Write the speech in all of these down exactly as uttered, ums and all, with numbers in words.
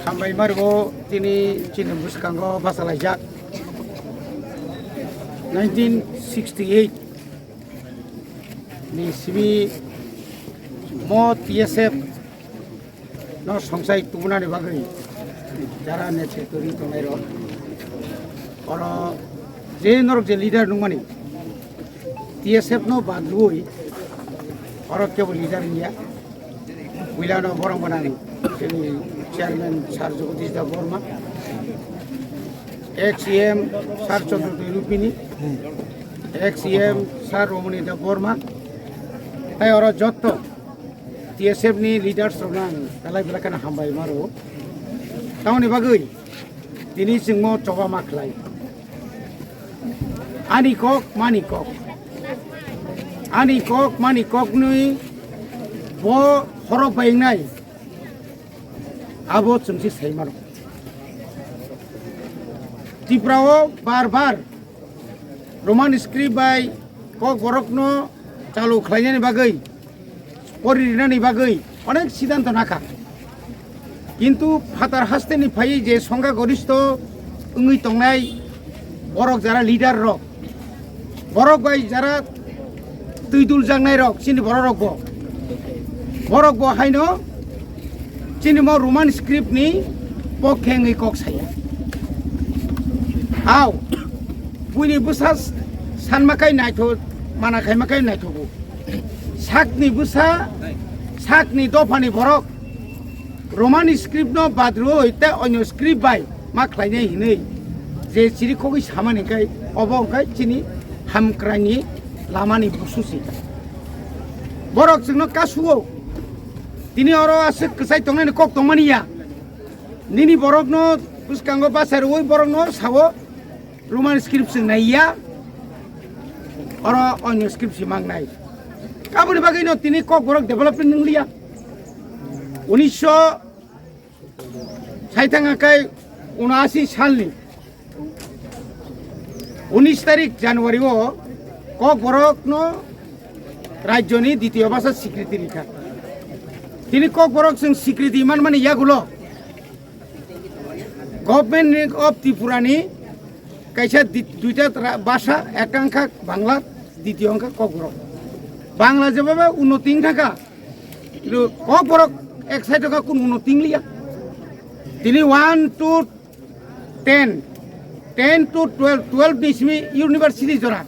Hambai margo tini chini bwskango bachalaijak. Nineteen sixty-eight ni simi mo T S F no songsai tubunani bagwi jara neche turi tongnai rok. Oro je norok je leader nungmani T S F no badrui oro kebo leader niya. Puilano borok gwnang chini chairman Sir Jagadish Debbarma, ex E M Sir Chandra Debbarma, ex E M Sir Ramani Debbarma, tai oro jotto T S F ni leaders rok nang belai belai kheno hambai maro. Tamoni bagwi tini chwngmo choba ma khlai. Ani kok, mani kok. Ani kok, mani kokni bo horok baingnai. Abo chwngsi saimano. Tripura o bar bar Roman script bai kok borokno chalu khlainani bagwi pori rinani bagwi onek siddhanto nakha. Kintu phatar hasteni phaiwi je songkha goristho wngwi tongnai borok jara leader rok, borok bai jara twi dul jaknai rok chini borok rok bo, borok bo haino chini mo Roman script ni pokhe wngwi kok saya. Au, buini bwsa sanma kai naithok, mana khaima kai naithogo. Sakni bwsa, sakni dophani borok Roman script no badroi tei onyo script bai ma khlainai hinwi je chiri khogwi samani khe obo wngkha chini hamkraini lamani bususi. Borok chwngno kasuo. Tini oro aswk kwchai tongnani kok tongmani ya. Nini borokno bwskango bachai rwui borokno sao Roman script se naiya, oro onyo script se mangnai. Aboni bagwi no tini kok borok development nwngliya. Unisho saithang akai unashi salni unis tarik January o kok borok no rajyoni ditiyo basa sikriti rikha. Tini kok borok chwng sikriti manmani yagulo Government of Tripura ni kaisa di-, duita tra-, bhasha, ekta wngkha Bangla, ditiyo wngkha Kokborok. Bangla jebabe unnoti wngkha kha, kintu Kokborok ek side wngkha, kun unnoti wngliya. Tini one to ten, ten to twelve, twelve ni simi university jora.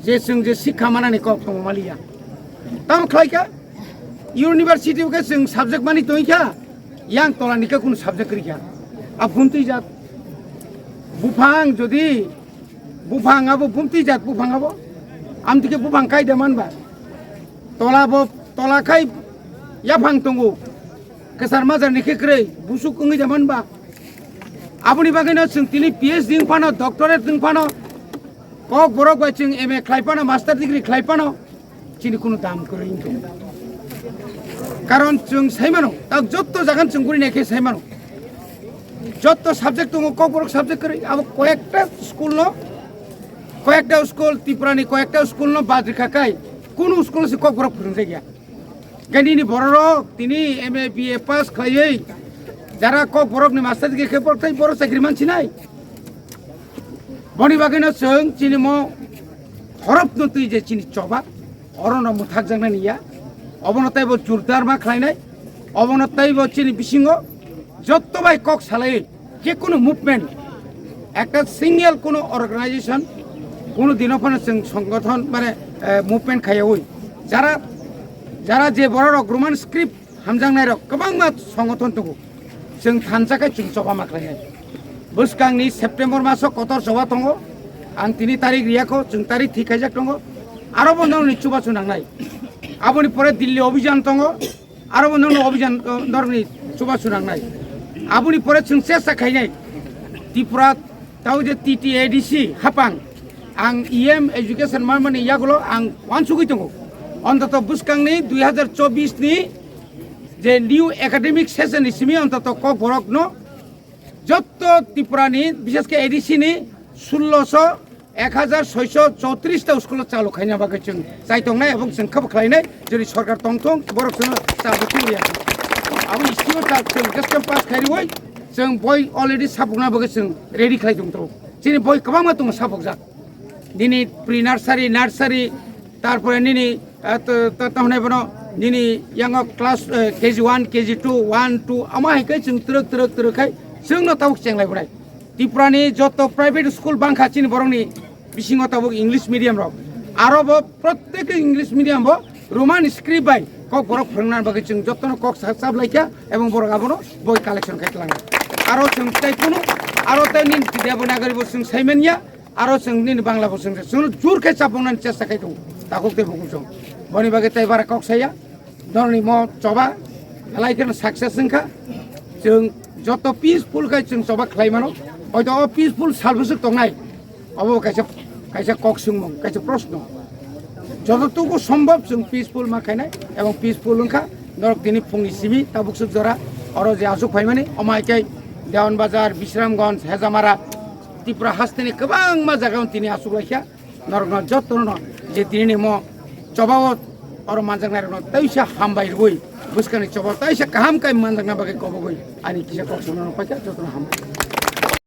Je chwng je sikha manani kok tongo maliya. Tamo khlai kha, university o khe chwng subject mani tongwi kha, yang tola ni khe kunu subject kwrwi kha. A bumtwi jat buphang jodi buphang abo bumtwi jat buphang abo. Amtwi khe buphang kaida manba. Tola bo, tola khai yaphang tongo. Kwchar majar ni khe kwrwi busuk wngwi da manba. Aboni bagwino chwng tini P H D wng phano, doctorate wng phano, Kokborok bai chwng M A khlai phano, master degree khlai phano, chini kunu dam kwrwi wngkha. Karon chwng sai mano, tak jotto jagan chwng guri naikhe sai mano. Jotto subject tongo, Kokborok subject kwrwi, abo koyekta school no, koyekta school, Tripura ni koyekta school no bad rikha kai, kunu school se Kokborok phwrwngjakya. Khe nini bororok tini M A, B A pass khlaiwi jara Kokborokni master degree khe borok tei borok chakri mansinai. Boni bagwino chwng chini mo horop no twi je chini choba, orono mwthakjaknani ya. Obono teibo jurdar ma khlainai, obono teibo chini bisingo jotto bai kok salaiwi je kunu movement, ekta single kunu organization, kunu dino phano chwng songgothon mane, eh, movement khaiyawi. Jara, jara je bororok Roman script hamjaknairok kwbangma songgothon tongo. Chwng thansa khe chwng choba ma khlainai. Bwskangni September maso kotor choba tongo. Ang tini tarik riyakho, chwng tarik thik khaijak tongo. Aro bo norokni chubachu nangnai. Aboni pore Delhi obhijan tongo. Aro bo nono obhijan, o, norokni chubachu nangnai. Aboni pore chwng chesta khainai. Tripura tao je T T A D C hapang. Ang E M education manmani yagulo ang uansugwi tongo. Ontoto bwskangni dui hazar chobbish ni je new academic session ni simi ontoto Kokborokno jotto Tripura ni, bishesh khe A D C ni sulloso ek hajar soiso chowtris ta school o chalu khaina bagwi chwng chai tongnai, ebong chwng khe bo khlainai, jodi sorkar tongthong, borok chwngno chalu thwngwi ya. Abo school o cha-, chwng guest camp pass khairwi, Chwng boi already sapukna bagwi chwng ready khlai tong tongo. Chini boi kwbangma tongo sapukjak. Nini pre nursery, nursery, tarpore nini, ah, to, to, to hwnai bono, nini yango class, eh, K G one, K G two, one, two, ama hai khe chwng twrwk, twrwk, twrwk khai chwngno tabuk chenglai bwnai. Tripurani joto private school bangkha chini borokni bisingo tabuk English medium rok. Aro bo protek English medium bo Roman script bai kok borok phwrwngna bagwi chwng jotono kok sa-, chap laikha ebong borok abono boi collection khai tlango. Aro chwng tei kunu, aro tei nini Devanagari bo chwng saimanya, aro chwng nini Bangla bo chwng, chwng jur khe chapnani chesta khai tongo. Takhuk tei bukhuk chwng. Boni bagwi tei bara kok saya. Norokni mo choba belai kheno success wngkha. Chwng joto peaceful khai chwng choba khlai mano. Hoito o peaceful sal bwswk tongnai. Obo kaisa, kaisa kok swngmung, kaisa proshno. Jototuku sombhob chwng peaceful ma khainai ebong peaceful wngkha. Norok tini phungni simi tabuk swk jora oro je aswk phaimani, omo hai khe Dewan Bazar, Bisramganj, Hejamara, Tripura hasteni kwbangma jagao tini aswk laikha. Norokno jotono je tini ni mo chobao oro manjaknairokno teisa hambai rwui, bwskangni chobao teisa kaham kai manjakna bagwi kobogwi ani kisa kok swngna paikha, jotono hambai.